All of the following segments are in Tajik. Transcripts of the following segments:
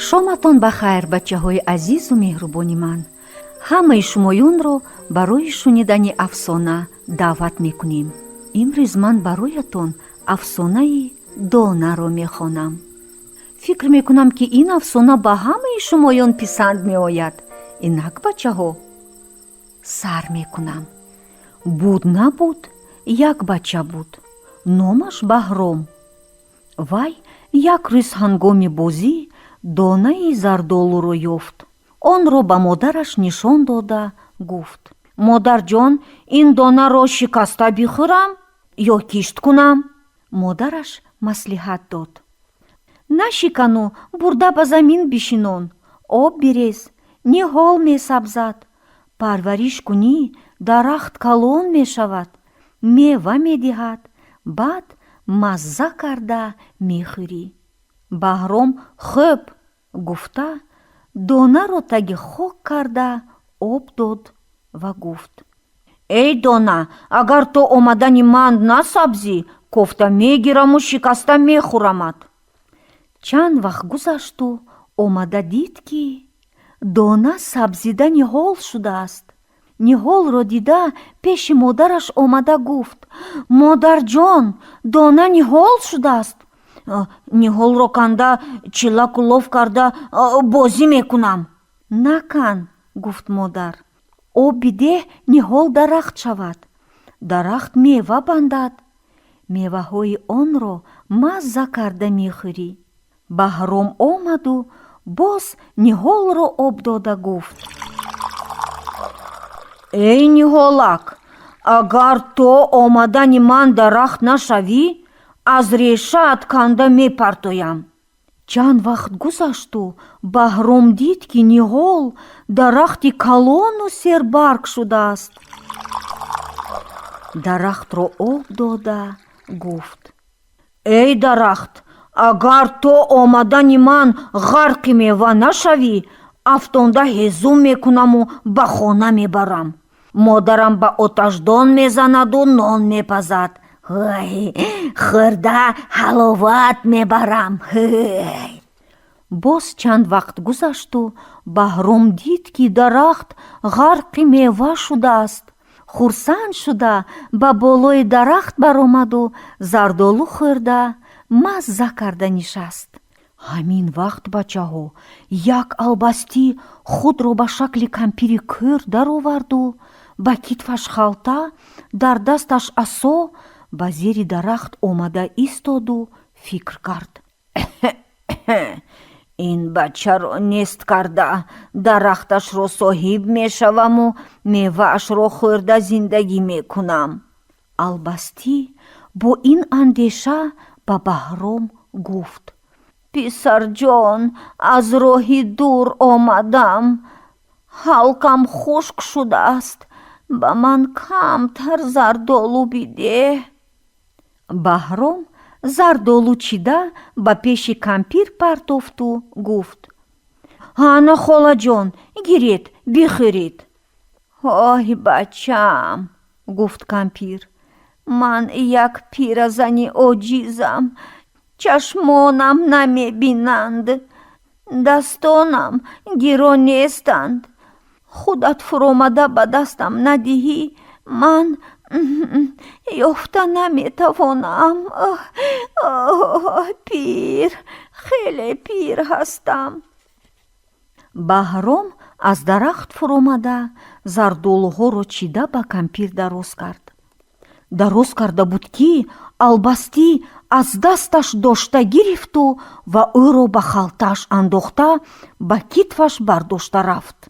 Шоматон ба хайр, бачаҳои азизу меҳрубони ман. Ҳамаи шумоёнро барои шунидани афсона даъват мекунем. Имрӯз ман бароятон афсонаи донаро мехонам. Фикр мекунам, ки ин афсона ба ҳамаи шумоён писанд меояд. Инак, бачаҳо, сар мекунам. Буд, набуд, як бача буд, номаш Баҳром. Вай як рӯз ҳангоми бозӣ донаи зардолуро ёфт. Онро ба модараш нишон дода гуфт: «Модарҷон, ин донаро шикаста бихӯрам ё кишт кунам?» Модараш маслиҳат дод: «Нашикану бурда ба замин бишинон, об бирез, ниҳол месабзад. Парвариш кунӣ, дарахт калон мешавад, мева медиҳад, баъд мазза карда мехӯрӣ». Баҳром «Хӯб» гуфта, донаро таги хок карда, об дод ва гуфт: «Эй дона, агар то омадани ман насабзӣ, кофта мегираму шикаста мехӯрамат». Чанд вақт гузашту омада дид, ки дона сабзида ниҳол шудааст. Ниҳолро дида, пеши модараш омада гуфт: «Модарҷон, дона ниҳол шудааст. Ниҳолро канда, чиллаку лоф карда бозӣ мекунам». «Накан», гуфт модар, «об бидеҳ, ниҳол дарахт шавад, дарахт мева бандад, меваҳои онро мазза карда мехӯрӣ». Баҳром омаду боз ниҳолро об дода гуфт: «Эй ниҳолак, агар то омадани ман дарахт нашавӣ, аз решаат канда мепартоям». Чанд вақт гузашту Баҳром дид, ки ниҳол дарахти калону сербарг шудааст. Дарахтро об дода гуфт: «Эй дарахт, агар то омадани ман ғарқи мева нашавӣ, афтонда ҳезум мекунаму ба хона мебарам. Модарам ба оташдон мезанаду нон мепазад, хӯрда ҳаловат мебарам». Боз чанд вақт гузашту Баҳром дид, ки дарахт ғарқи мева шудааст. Хурсанд шуда, ба болои дарахт баромаду зардолу хӯрда, мазза карда нишаст. Ҳамин вақт, бачаҳо, як албастӣ худро ба шакли кампири кӯр дароварду ба китфаш халта, дар дасташ асо ба зери дарахт омада истоду фикр кард: «Ин бачаро нест карда, дарахташро соҳиб мешаваму меваашро хӯрда зиндагӣ мекунам». Албастӣ бо ин андеша ба Баҳром гуфт: «Писарҷон, аз роҳи дур омадам, ҳалқам хушк шудааст, ба ман камтар зардолу бидеҳ». Баҳром зардолу чида ба пеши кампир партофту гуфт: «Ана, холаҷон, гиред, бихӯред». «Ой, бачам, гуфт кампир, ман як пиразани оҷизам, чашмонам намебинанд, дастонам гиро нестанд. Худат фуромада ба дастам надиҳӣ, ман ёфта наметавонам. Пир, хеле пир ҳастам». Баҳром аз дарахт фуромада, зардолуҳоро чида ба кампир дароз кард. Дароз карда буд, ки албастӣ аз дасташ дошта гирифту ва ӯро ба халтааш андохта, ба китфаш бардошта рафт.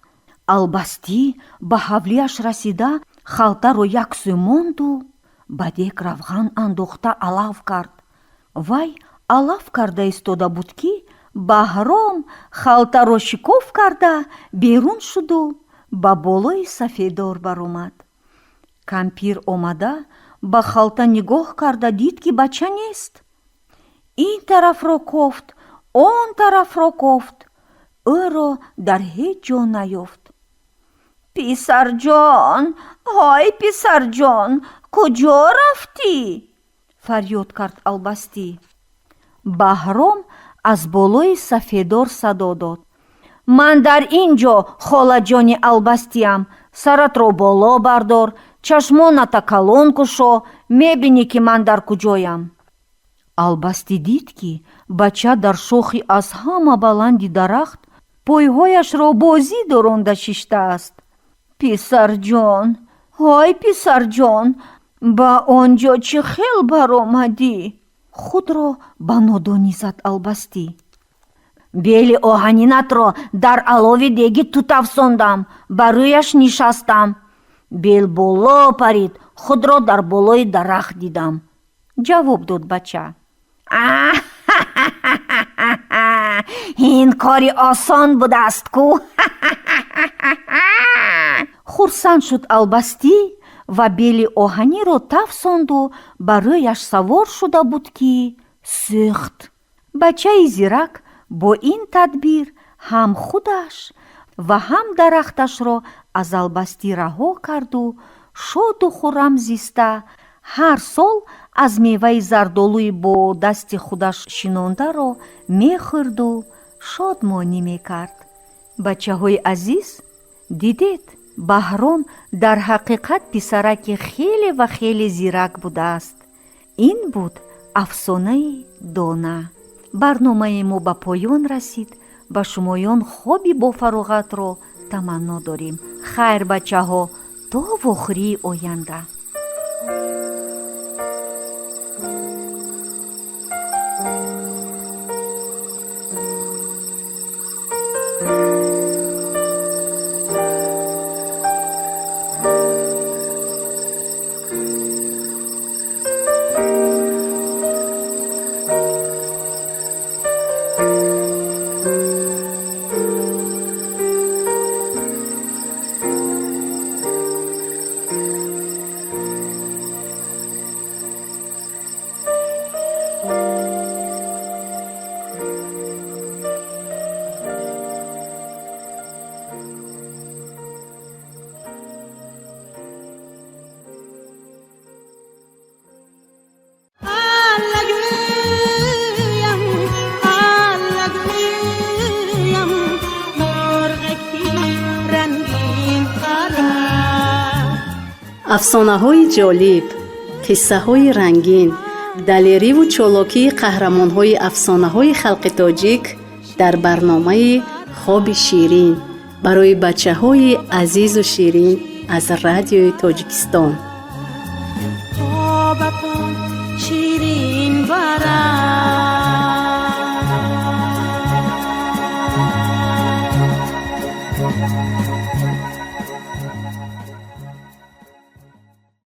Албастӣ ба ҳавлиаш расида, халтаро як сӯ монду ба дег равған андохта алав кард. Вай алав карда истода буд, ки Баҳром халтаро шикоф карда берун шуду ба болои сафедор баромад. Кампир омада, ба халта нигоҳ карда дид, ки бача нест. Ин тарафро кофт, он тарафро кофт, ӯро дар ҳеҷ ҷо наёфт. Писарҷон, ҳой писарҷон, куҷо рафтӣ? Фарёд кард албастӣ. Баҳром аз болои сафедор садо дод: Ман дар ин ҷо холаҷони албастиам. Саратро боло бардор, чашмоната калон кушо, мебинӣ, ки ман дар куҷоям. Албастӣ дид, ки бача дар шохи аз ҳама баланди дарахт пойҳояшро бозӣ доронда шиштааст. Писарҷон, ҳой писарҷон, ба он ҷо чӣ хел баромадӣ? Худро ба нодонӣ зад албастӣ. Бели оҳанинатро дар алови деги ту тафсондам, ба рӯяш нишастам. Бел боло парид, худро дар болои дарахт дидам, ҷавоб дод бача. Ин кори осон будааст ку? Хурсанд шуд албастӣ ва бели оҳаниро тафсонду ба рӯяш савор шуда буд, ки сӯхт. Бачаи зирак бо ин тадбир ҳам худаш ва ҳам дарахташро аз албастӣ раҳо карду шоду хуррам зиста, ҳар сол аз меваи зардолуи бо дасти худаш шинондаро мехӯрду шодмонӣ мекард. Бачаҳои азиз, дидед, Баҳром дар ҳақиқат писараки хеле ва хеле зирак будааст. Ин буд афсонаи дона. Барномаи мо ба поён расид. Ба шумоён хоби бофароғатро таманно дорем. Хайр, бачаҳо, то вохӯрии оянда. Афсонаҳои ҷолиб, қиссаҳои рангин, далериву чолокии қаҳрамонҳои афсонаҳои халқи тоҷик дар барномаи «Хоби ширин» барои бачаҳои азизу ширин аз Радиои Тоҷикистон. Хобатон ширин барад.